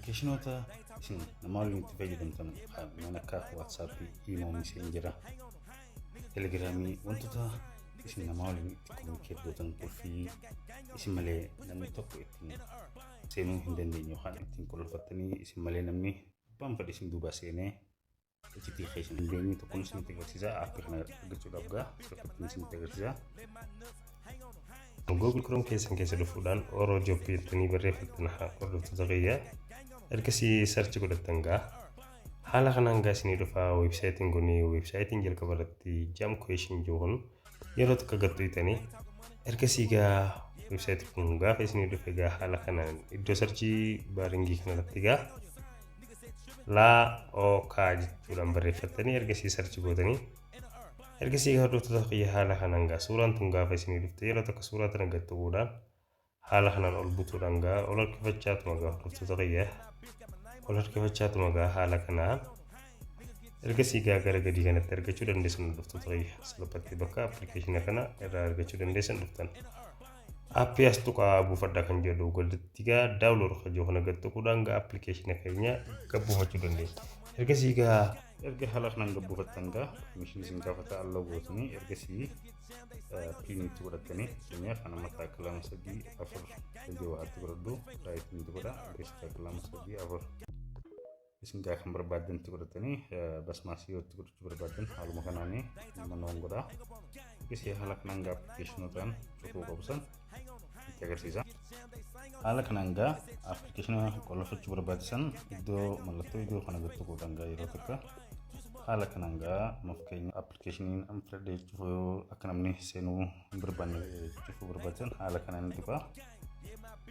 Appilikeeshinoota isin nama waliin itti fayyadamtan kanneen akka WhatsAppii, Imo, Messengera, Telegramii, wantoota isin nama waliin itti communicate gootan, qulfii isin malee namni tokko ittiin seenuu hin dandeenye yookaan ittiin qulfattanii isin malee namni abbaan fedhe isin duuba seenee iccitii keessa hin dandeenye tokkoon isinitti agarsiisa. Aappii kana argachuudhaaf gaa salphatti isinitti agarsiisa. Google Chrome keessan keessa dhufuudhaan Oro Job jettanii barreeffattan, hordoftoota kiyya. Ergasii search godhattan gaa. Haala kanaan gaa isinii dhufa weebsaayitiin kun. Weebsaayitiin jalqaba irratti Jam Question jiru kun yeroo tokko gattuutanii, ergasii gaa weebsaayitiin kun gaafa isinii dhufe gaa, haala kanaan iddoo search baringii kanarratti gaa laa ookaa jechuudhaan barreeffattanii, ergasii search gootanii, ergasii hordoftoota kiyya, haala kanaan gaa suuraan tun gaafa isinii dhufte, yeroo tokko suuraa tana gattuudhaan haala kanaan ol butuudhaan gaa ol harkifachaatuma gaa, hordoftoota kiyya, ol harkifachaatuma gaa haala kanaan ergasii gaa gara gadii kanatti argachuu dandeessan. Hordoftoota kiyya, salphatti bakka appilikeeshina kana irraa argachuu dandeessan dhuftan. Aappii as tuqaa buufadha kan jedhu gaditti gaa download kan jiru kana gad tuquudhaan gaa appilikeeshina keenya gad buufachuu dandeenya. Ergasii gaa Erga haala kanaan gad buufattan gaa permission isin gaafata, allow gootanii, ergasii PIN itti godhattanii, fakkeenyaaf kan amma takka, lama, sadii, afur hojii waatti godhadhu, right itti godha. Ergasii takka, lama, sadii, afur isin gaa kan barbaaddan itti godhatanii, basmaasii yoo itti godhachuu barbaaddan haaluma kanaanii manoon godha. Ergasii haala kanaan gaa appilikeeshinootaan cufuu qabu san itti agarsiisa. Haala kanaan gaa appilikeeshina qollofachuu barbaachisan iddoo mallattoo iddoo kana gad tuquudhaan gaa yeroo takka haala kanaan gaa fakkeenya appilikeeshiniin amma filadhee cufuu, yoo akka namni seenuu hin barbaanne cufuu barbaachisan, haala kanaan ni tuqa.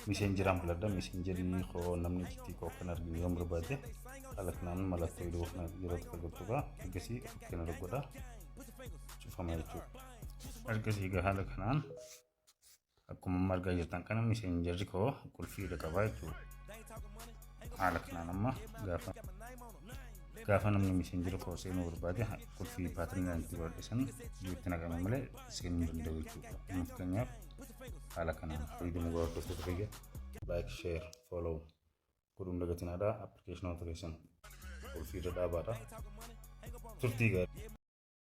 Messengeraan filadha. Messengerii koo namni iccitii koo kan arginu yoo barbaade, haala kanaan mallattoo iddoo kana yeroo takka gad tuqa. Ergasii fakkeenya godha, cufama jechuudha. Ergasii gaa haala kanaan akkuma amma argaa jirtan kana Messengerri koo qulfii irra qaba jechuudha. Haala kanaan amma gaafa namni Messengera koo seenuu barbaade, qulfii patternii itti godhadhe san yoo itti naqame malee seenuu hin danda'u jechuudha. Amma fakkeenyaaf haala kanaan fayyadamuu gaa. Hordoftoota kiyya, like, share, follow godhuun dagatinaadha. Appilikeeshinoota keessan qulfii irra dhaabaadha. Turtii gaarii.